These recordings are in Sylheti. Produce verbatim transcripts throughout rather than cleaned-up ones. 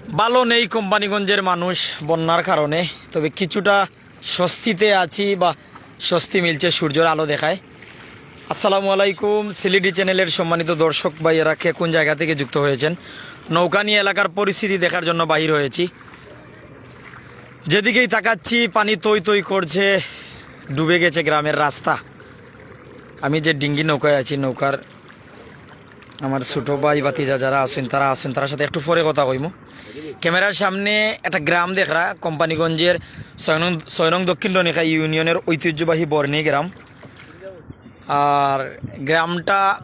ভালো নেই কোম্পানীগঞ্জের মানুষ বন্যার কারণে, তবে কিছুটা স্বস্তিতে আছি বা স্বস্তি মিলছে সূর্যের আলো দেখায়। আসসালামু আলাইকুম, সিলেটি চ্যানেলের সম্মানিত দর্শক ভাইয়েরা, কে কোন জায়গা থেকে যুক্ত হয়েছেন, নৌকা নিয়ে এলাকার পরিস্থিতি দেখার জন্য বাহির হয়েছি। যেদিকেই তাকাচ্ছি, পানি তৈ তৈ করছে, ডুবে গেছে গ্রামের রাস্তা। আমি যে ডিঙ্গি নৌকায় আছি, নৌকার আমার ছোট ভাই ভাতিজা যারা আছেন, তারা আছেন, তারার সাথে একটু পরে কথা কইমু। ক্যামেরার সামনে একটা গ্রাম দেখরা, কোম্পানীগঞ্জের ছয় নং, ছয় নং দক্ষিণ রনিখা ইউনিয়নের ঐতিহ্যবাহী বর্ণি গ্রাম। আর গ্রামটা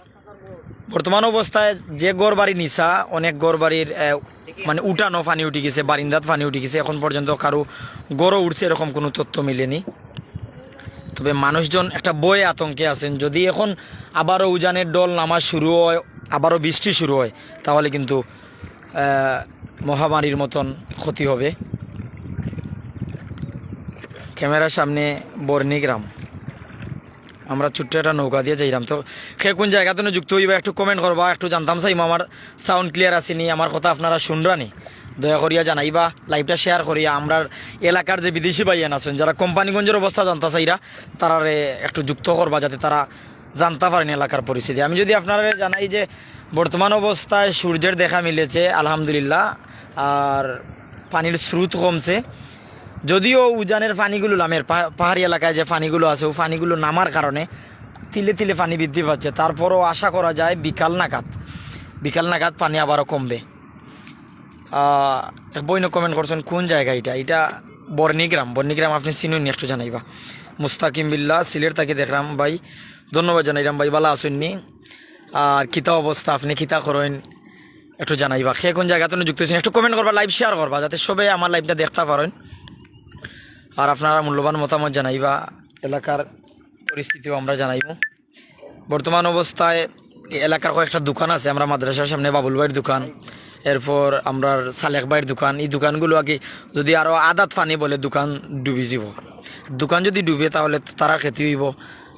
বর্তমান অবস্থায় যে ঘর বাড়ি নিচা, অনেক ঘর বাড়ির, আহ, মানে উঠানো পানি উঠি গেছে, বারিন্দাত পানি উঠি গেছে। এখন পর্যন্ত কারো ঘরও উঠছে এরকম কোনো তথ্য মিলেনি। তবে মানুষজন একটা ভয়ে আতঙ্কে আছেন। যদি এখন আবারও উজানের ঢল নামা শুরু হয়, আবারও বৃষ্টি শুরু হয়, তাহলে কিন্তু, আহ, মহামারীর মতন ক্ষতি হবে। ক্যামেরার সামনে বর্ণি গ্রাম। আমরা ছোট্ট একটা নৌকা দিয়ে যাইলাম। তো কে কোন জায়গা থেকে যুক্ত হইবা, একটু কমেন্ট করবা, একটু জানতাম চাইমু আমার সাউন্ড ক্লিয়ার আছে নি, আমার কথা আপনারা শুনরা নি, দয়া করিয়া জানাইবা। লাইভটা শেয়ার করিয়া আমরার এলাকার যে বিদেশি ভাইয়ান আছেন, যারা কোম্পানীগঞ্জের অবস্থা জানতা চাইরা, তারারে একটু যুক্ত করবা, যাতে তারা জানতা পারেন এলাকার পরিস্থিতি। আমি যদি আপনারা জানাই যে বর্তমান অবস্থায় সূর্যের দেখা মিলেছে, আলহামদুলিল্লাহ, আর পানির স্রোত কমছে। যদিও উজানের পানিগুলো নামের পা-, পাহাড়ি এলাকায় যে পানিগুলো আছে, ওই পানিগুলো নামার কারণে তিলে তিলে পানি বৃদ্ধি পাচ্ছে। তারপরও আশা করা যায় বিকাল নাগাদ, বিকাল নাগাদ পানি আবারও কমবে। আহ, এক বইন কমেন্ট করছেন, কোন জায়গা এটা? এটা বর্ণিগ্রাম। বর্ণিগ্রাম আপনি চিনুন নি, একটু জানাইবা। মুস্তাকিম বিল্লাহ, সিলেট থেকে দেখলাম ভাই, ধন্যবাদ জানাইলাম ভাই, ভালো আছেন নি? আর কিতা অবস্থা, আপনি কিতা করেন, একটু জানাইবা। কে কোন জায়গা থেকে যুক্ত হয়েছেন, একটু কমেন্ট করবা, লাইভ শেয়ার করবা, যাতে সবে আমার লাইভটা দেখতে পারেন। আর আপনারা মূল্যবান মতামত জানাইবা, এলাকার পরিস্থিতিও আমরা জানাইব। বর্তমান অবস্থায় এই এলাকার কয়েকটা দোকান আছে, আমরা মাদ্রাসার সামনে বাবুল ভাইয়ের দোকান, এরপর আমরার সালেক ভাইয়ের দোকান। এই দোকানগুলো আগে যদি আরও আদাত পানি বলে দোকান ডুবি যাব। দোকান যদি ডুবে তাহলে তো তারার ক্ষতি হইব,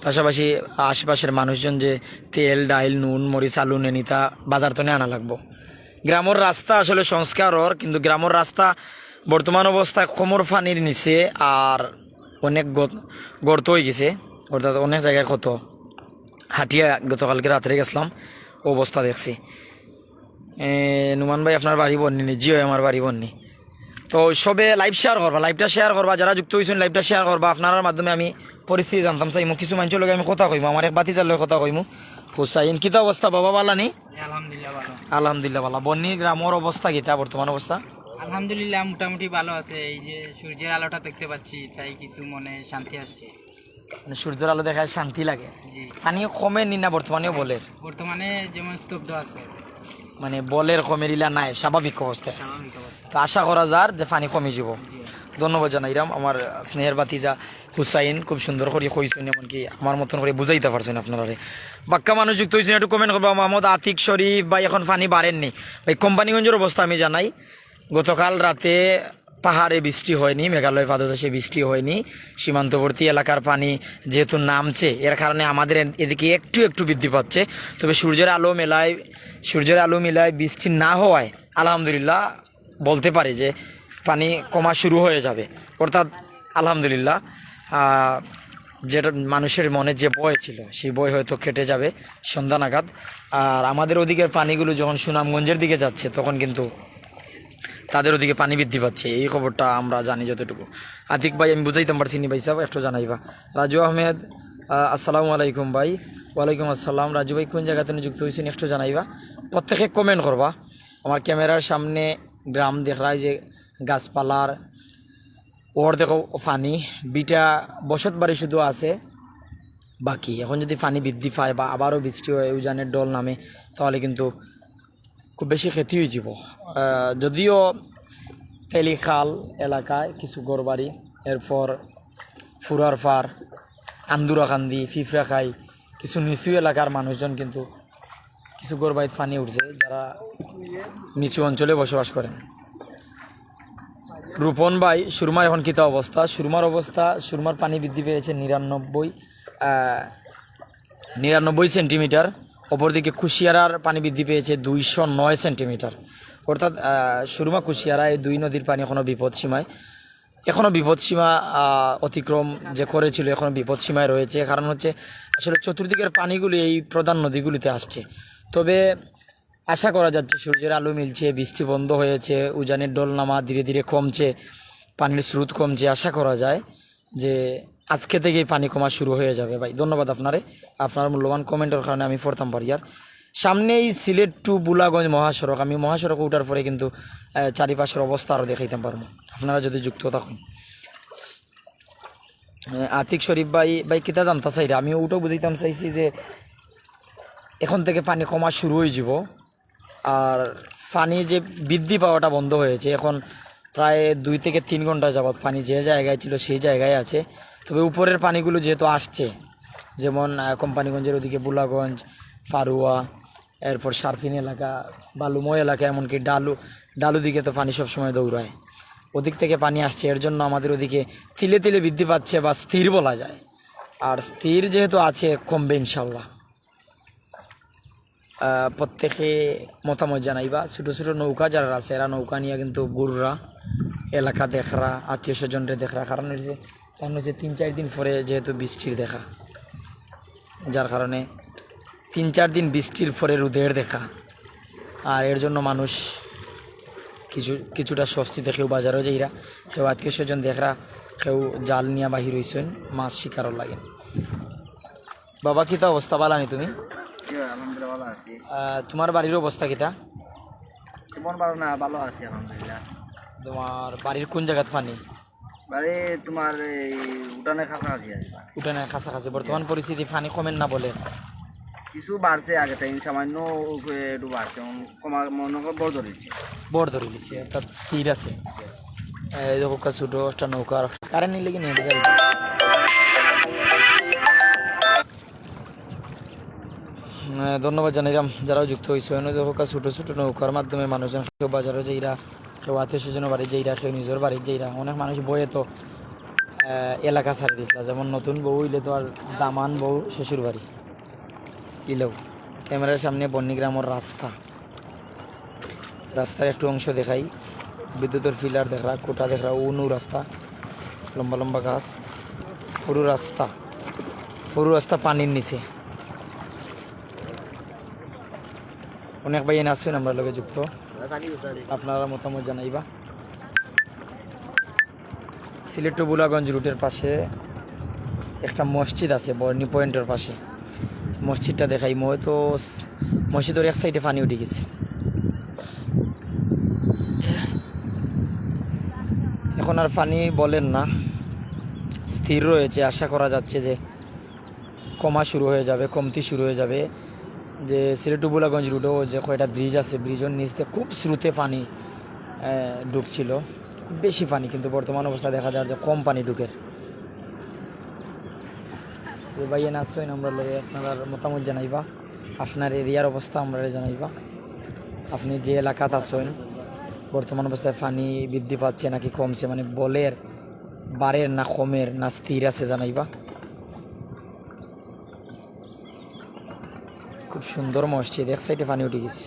পাশাপাশি আশেপাশের মানুষজন যে তেল, ডাইল, নুন, মরিচ, আলু নেনিতা বাজার তনে আনা লাগবো। গ্রামের রাস্তা আসলে সংস্কার অর, কিন্তু গ্রামের রাস্তা বর্তমান অবস্থায় কোমর পানির নিচে আর অনেক গত-, গর্ত হয়ে গেছে, অর্থাৎ অনেক জায়গায় ক্ষত। হাটিয়া গতকালকে রাত্রে গেছিলাম, অবস্থা দেখছি। এ, নুমান ভাই, আপনার বাড়ি বন্নি নি? জি অয়, আমার বাড়ি বন্নি। তো সবে লাইভ শেয়ার করবা, লাইভটা শেয়ার করবা, যারা যুক্ত হয়েছেন লাইভটা শেয়ার করবা। আপনারার মাধ্যমে আমি পরিস্থিতি জানতাম চাইমু, কিছু মানুষের লগে আমি কথা কইমু, আমার এক ভাতিজার লগে কথা কইমু। হুসাইন, কিতা অবস্থা বাবা, বালা নি? আলহামদুলিল্লাহ, ভালো। আলহামদুলিল্লাহ, বালা। বন্নি গ্রামের অবস্থা কিতা বর্তমান অবস্থা? আলহামদুলিল্লাহ, মোটামুটি ভালো আছে। এই যে সূর্যের আলোটা দেখতে পাচ্ছি, তাই কিছু মনে শান্তি আসছে। মানে সূর্যের আলো দেখায় শান্তি লাগে। জি। পানি কমে নি না বর্তমানেও বলের? বর্তমানে যেমন স্তব্ধ আছে। মানে বলের কমের ইলা নাই, স্বাভাবিক অবস্থায় আছে। স্বাভাবিক অবস্থা। তো আশা করা যার যে পানি কমে যাব। জি। ধন্যবাদ জানাইলাম আমার স্নেহের ভাতিজা হুসাইন, খুব সুন্দর করে কইছেন, এমনকি আমার মতন করে বুঝাইতে পারছেন আপনারারে। বাক্কা মানুষ যুক্ত হয়েছেন, একটু কমেন্ট করবা। মোহাম্মদ আতিক শরীফ ভাই, এখন পানি বাড়েননি ভাই। কোম্পানীগঞ্জের অবস্থা আমি জানাই, গতকাল রাতে পাহাড়ে বৃষ্টি হয়নি, মেঘালয় পাদদেশে বৃষ্টি হয়নি। সীমান্তবর্তী এলাকার পানি যেহেতু নামছে, এর কারণে আমাদের এদিকে একটু একটু বৃদ্ধি পাচ্ছে। তবে সূর্যের আলো মেলায়, সূর্যের আলো মিলায় বৃষ্টি না হওয়ায় আলহামদুলিল্লাহ বলতে পারি যে পানি কমা শুরু হয়ে যাবে। অর্থাৎ আলহামদুলিল্লাহ, আহ, যেটা মানুষের মনে যে ভয় ছিল, সেই ভয় হয়তো কেটে যাবে সন্ধ্যা নাগাদ। আর আমাদের ওদিকের পানিগুলো যখন সুনামগঞ্জের দিকে যাচ্ছে, তখন কিন্তু তাদের ওদিকে পানি বৃদ্ধি পাচ্ছে, এই খবরটা আমরা জানি যতটুকু। আতিক ভাই, আমি বুঝাইতাম পারছি নি ভাই সাহেব, একটু জানাইবা। রাজু আহমেদ, আহ, আসসালামু আলাইকুম ভাই। ওয়ালাইকুম আসসালাম। রাজু ভাই, কোন জায়গা থেকে যুক্ত হয়েছেন একটু জানাইবা। প্রত্যেকে কমেন্ট করবা। আমার ক্যামেরার সামনে গ্রাম দেখরায় যে গাছপালার অর্ধেক পানি, ভিটা বসত বাড়ি শুধু আছে বাকি। এখন যদি পানি বৃদ্ধি পায় বা আবারও বৃষ্টি হয়, উজানের ঢল নামে, তাহলে কিন্তু খুব বেশি ক্ষতি হয়ে যাব। আহ, যদিও তেলিখাল এলাকায় কিছু ঘরবাড়ি, এরপর ফুরার পার, আন্দুরাকান্দি, ফিফরাখাই, কিছু নিচু এলাকার মানুষজন কিন্তু কিছু ঘরবাড়িত পানি উঠছে, যারা নিচু অঞ্চলে বসবাস করেন। রূপন ভাই, সুরমার এখন কিতা অবস্থা? সুরমার অবস্থা, সুরমার পানি বৃদ্ধি পেয়েছে নিরানব্বই, আহ, নিরানব্বই সেন্টিমিটার। অপরদিকে কুশিয়ারার পানি বৃদ্ধি পেয়েছে দুইশো নয় সেন্টিমিটার। অর্থাৎ আহ, সুরমা কুশিয়ারা এই দুই নদীর পানি এখনো বিপদ সীমায়, এখনো বিপদ সীমা আহ, অতিক্রম যে করেছিল, এখনো বিপদ সীমায় রয়েছে। কারণ হচ্ছে আসলে চতুর্দিকের পানিগুলি এই প্রধান নদীগুলিতে আসছে। তবে আশা করা যাচ্ছে সূর্যের আলো মিলছে, বৃষ্টি বন্ধ হয়েছে, উজানের ঢল নামা ধীরে ধীরে কমছে, পানির স্রোত কমছে। আশা করা যায় যে আজকে থেকেই পানি কমা শুরু হয়ে যাবে। ভাই, ধন্যবাদ আপনারে, আপনার মূল্যবান কমেন্টের কারণে আমি পড়তাম পারি। আর সামনেই সিলেট টু ভোলাগঞ্জ মহাসড়ক, আমি মহাসড়ক উঠার পরে কিন্তু আহ, চারিপাশের অবস্থা আরও দেখাইতাম পারবো, আপনারা যদি যুক্ত থাকেন। আহ, আতিক শরীফ ভাই, ভাই কিতা জানতা চাইরা, আমি ওটাও বুঝাইতাম চাইছি যে এখন থেকে পানি কমা শুরু হয়ে যাব। আর পানি যে বৃদ্ধি পাওয়াটা বন্ধ হয়েছে, এখন প্রায় দুই থেকে তিন ঘন্টা যাবত পানি যে জায়গায় ছিল সেই জায়গায় আছে। তবে উপরের পানিগুলো যেহেতু আসছে, যেমন আহ, কোম্পানিগঞ্জের ওদিকে ভোলাগঞ্জ, ফারুয়া, এরপর সারফিন এলাকা, বালুময় এলাকা, এমনকি ডালু, ডালু দিকে তো পানি সবসময় দৌড়ায়, ওদিক থেকে পানি আসছে। এর জন্য আমাদের ওদিকে তিলে তিলে বৃদ্ধি পাচ্ছে বা স্থির বলা যায়। আর স্থির যেহেতু আছে, কমবে ইনশাল্লাহ। আহ, প্রত্যেকে মতামত জানাইবা। ছোট ছোট নৌকা যারা আছে, এরা নৌকা নিয়ে কিন্তু ঘুররা, এলাকা দেখরা, আত্মীয় স্বজনরে দেখরা। কারণ হচ্ছে, কারণ হচ্ছে তিন চার দিন পরে যেহেতু বৃষ্টির দেখা, যার কারণে তিন চার দিন বৃষ্টির পরে রোদের দেখা, আর এর জন্য মানুষ কিছু, কিছুটা স্বস্তিতে কেউ বাজারও যাইরা, কেউ আত্মীয় স্বজন দেখরা, কেউ জাল নিয়ে বাহির হইছেন মাছ শিকারও লাগে। বাবা, কিতা অবস্থা, বালা নি তুমি? জি, আলহামদুলিল্লাহ, ভালো আছি। আহ, তোমার বাড়ির অবস্থা কিতা? তেমন ভালো না, ভালো আছি আলহামদুলিল্লাহ। তোমার বাড়ির কোন জায়গাত পানি? বাড়ি তোমার এই উঠানের কাছাকাছি আছে। উঠানের কাছাকাছি। বর্তমান পরিস্থিতি পানি কমের না বলে? কিছু বাড়ছে আগে তাই, সামান্য উপরে একটু বাড়ছে, এখন কমা মনে হয় বড় ধরেছে। বড় ধরে নিছে, অর্থাৎ স্থির আছে। এই দেখো, একটা ছোট একটা নৌকা, আর কারেন্ট নিলে কি নেট যায়? আহ, ধন্যবাদ জানাইলাম যারাও যুক্ত হইছো। এনে দেখো, ছোট ছোট নৌকার মাধ্যমে মানুষজন কেউ বাজারও যাইরা, কেউ আত্মীয় স্বজন বাড়ি যাইরা, কেউ নিজের বাড়ি যাইরা। অনেক মানুষ বয়ে তো, আহ, এলাকা ছাড়ি দিছিল, যেমন নতুন বউ হইলে তো আর দামান বউ শ্বশুর বাড়ি ইলেও। ক্যামেরার সামনে বন্নিগ্রামের রাস্তা, রাস্তার একটু অংশ দেখাই, বিদ্যুতের ফিলার দেখরা, খুঁটা দেখরা, উনু রাস্তা, লম্বা লম্বা গাছ, পুরো রাস্তা, পুরো রাস্তা পানির নিচে। অনেক ভাই এনে আছেন আমরা লগে যুক্ত, আপনারা মতামত জানাইবা। সিলেট টু ভোলাগঞ্জ রুটের পাশে একটা মসজিদ আছে, বর্নি পয়েন্টের পাশে। মসজিদটা দেখাই, মই তো স-, মসজিদের এক সাইডে পানি উঠে গেছে। এখন আর পানি বলের না, স্থির রয়েছে। আশা করা যাচ্ছে যে কমা শুরু হয়ে যাবে, কমতি শুরু হয়ে যাবে। যে সিলেট টু ভোলাগঞ্জ রুটেও যে কয়টা ব্রিজ আছে, ব্রিজের নিচ দিয়ে খুব স্রোতে পানি, আহ, ঢুকছিল, খুব বেশি পানি, কিন্তু বর্তমান অবস্থা দেখা যায় যে কম পানি ঢুকের। তো ভাই, এনে আসছেন আমরা লগে, আপনার মতামত জানাইবা, আপনার এরিয়ার অবস্থা আমরা জানাইবা। আপনি যে এলাকাত আছেন, বর্তমান অবস্থায় পানি বৃদ্ধি পাচ্ছে নাকি কমছে, মানে বলের, বাড়ের না কমের না স্থির আছে, জানাইবা। খুব সুন্দর মসজিদ, এক সাইডে পানি উঠে গেছে।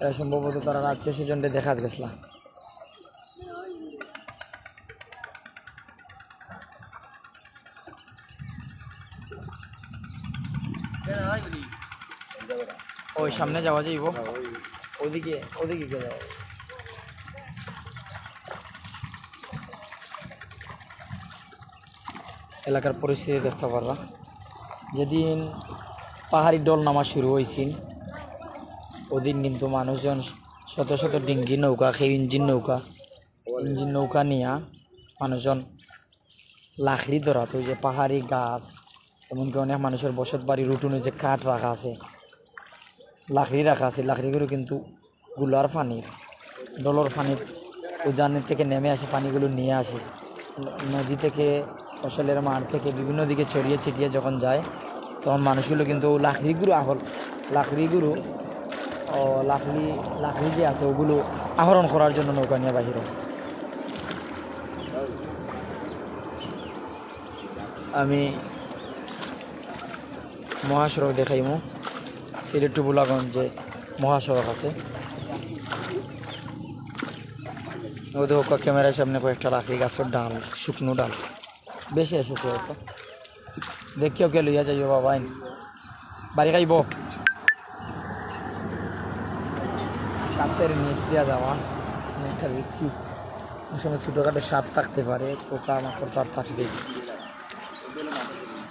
এরা সম্ভবত তারা আত্মীয় স্বজনরে দেখাত গেছলা। ওই সামনে যাওয়া যাইব, ওদিকে, ওদিকে গেলে। এলাকার পরিস্থিতি দেখতে পারবা। যেদিন পাহাড়ি ঢল নামা শুরু হয়েছিল, ওদিন কিন্তু মানুষজন শত শত ডিঙ্গি নৌকা, কেউ ইঞ্জিন নৌকা, ইঞ্জিন নৌকা নিয়া মানুষজন লাকড়ি ধরাত, ওই যে পাহাড়ি গাছ, এমনকি অনেক মানুষের বসত বাড়ির উঠোনে যে কাঠ রাখা আছে, লাকড়ি রাখা আছে, লাকড়িগুলো কিন্তু গুলার পানির, ঢলর পানির উজানি থেকে নেমে আসে, পানিগুলো নিয়ে আসে ন-, নদী থেকে, ফসলের মাঠ থেকে বিভিন্ন দিকে ছড়িয়ে ছিটিয়ে যখন যায়, তখন মানুষগুলো কিন্তু লাকড়িগুলো আহল, লাকড়িগুলো, ও, লাকড়ি, লাকড়ি যে আছে ওগুলো আহরণ করার জন্য নৌকা নিয়ে বাহির হয়। আমি মহাসড়ক দেখাইমু, সিলেট টু ভোলাগঞ্জ যে মহাসড়ক আছে। ও দেখো, ক্যামেরার সামনে কয়েকটা লাকড়ি গাছর ডাল, শুকনো ডাল, বেশি এসেছে হয়তো। দেখিও কে লইয়া যাইও বাবা, আইন বাড়ি খাইব। গাছের নিচ দিয়া যাওয়া অনেকটা রিক্সি। অনেক সময় ছোটোখাটো সাপ থাকতে পারে, পোকা মাকড় তো আর থাকবেই।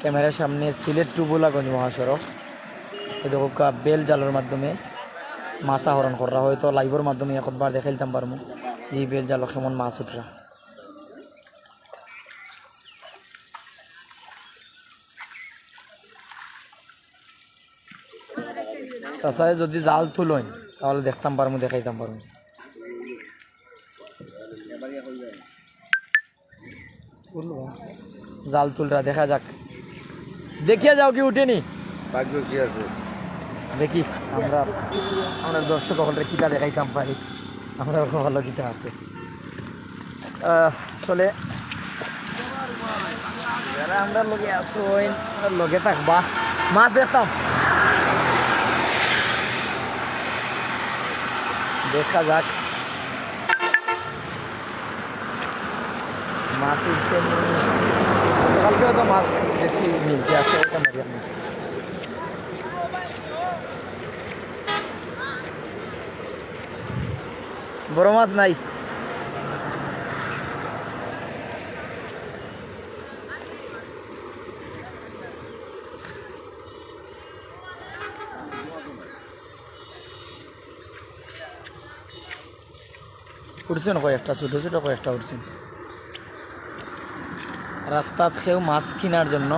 ক্যামেরার সামনে সিলেট টু ভোলাগঞ্জ মহাসড়ক। এই দেখো, কা-, বেল জালর মাধ্যমে মাছ আহরণ করা, হয়তো লাইভর মাধ্যমে একবার দেখাইতাম পারমু যে এই বেল জালো কেমন মাছ উঠরা। চাচায় যদি জাল তুলইন, তাহলে দেখতাম পারমু, দেখাইতাম পারমু। জাল তুলরা, দেখা যাক, দেখিয়া যাও কি উঠেনি। ভাগ্য কি আছে? দেখি আমরা, আমরা দর্শক অকলরে কিতা দেখাইতাম পারি, আমরা ভালো কিতা আছে। আহ, আসলে যারা আমরার লগে আছো, আমরার লগে থাকবা, মাছ দেখতাম। দেখা যাক, মাছ উঠছে নি? গতকালকে হয়তো মাছ বেশি মিলছে, আজকে হয়তো মারি আমি। বড় মাছ নাই। উঠছে না কয়েকটা, ছোট ছোট কয়েকটা উঠছে। রাস্তাত কেউ মাছ কিনার জন্য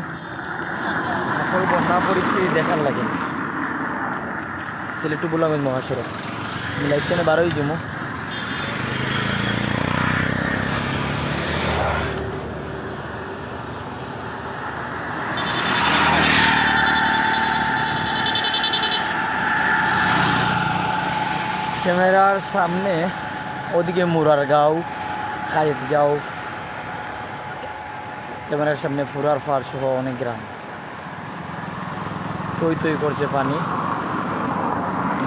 এখন বন্যা পরিস্থিতি দেখার লাগে। সিলেট টু ভোলাগঞ্জ মহাসড়ক, আমি লাইভ কেনে বারোই জমু। ক্যামেরার সামনে ওদিকে মুরারগাঁও, খায়েতগাঁও, ক্যামেরার সামনে ফুরার ফার সহ অনেক গ্রাম। থই থই করছে পানি।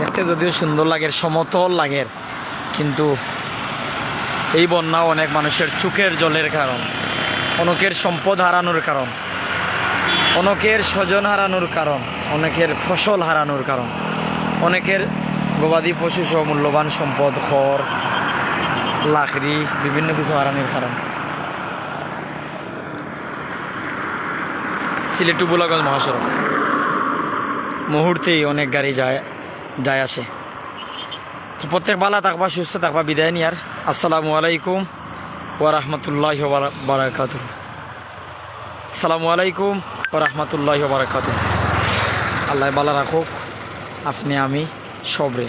দেখতে যদিও সুন্দর লাগের, সমতল লাগের, কিন্তু এই বন্যা অনেক মানুষের চোখের জলের কারণ, অনেকের সম্পদ হারানোর কারণ, অনেকের স্বজন হারানোর কারণ, অনেকের ফসল হারানোর কারণ, অনেকের গবাদি পশু সহ মূল্যবান সম্পদ, খড়, লাকড়ি, বিভিন্ন কিছু হারানোর কারণ। সিলেট টু ভোলাগঞ্জ মহাসড়ক, মুহূর্তেই অনেক গাড়ি যায়, যায় আসে। তো প্রত্যেক ভালা থাকবা, সুস্থ থাকবা, বিদায় নিয়ার। আসসালামু আলাইকুম ওয়া রাহমাতুল্লাহি ওয়া বারাকাতুহু। আসসালামু আলাইকুম ওয়া রাহমাতুল্লাহি ওয়া বারাকাতুহু। আল্লাহ ভালা রাখুক আপনি আমি সবরে।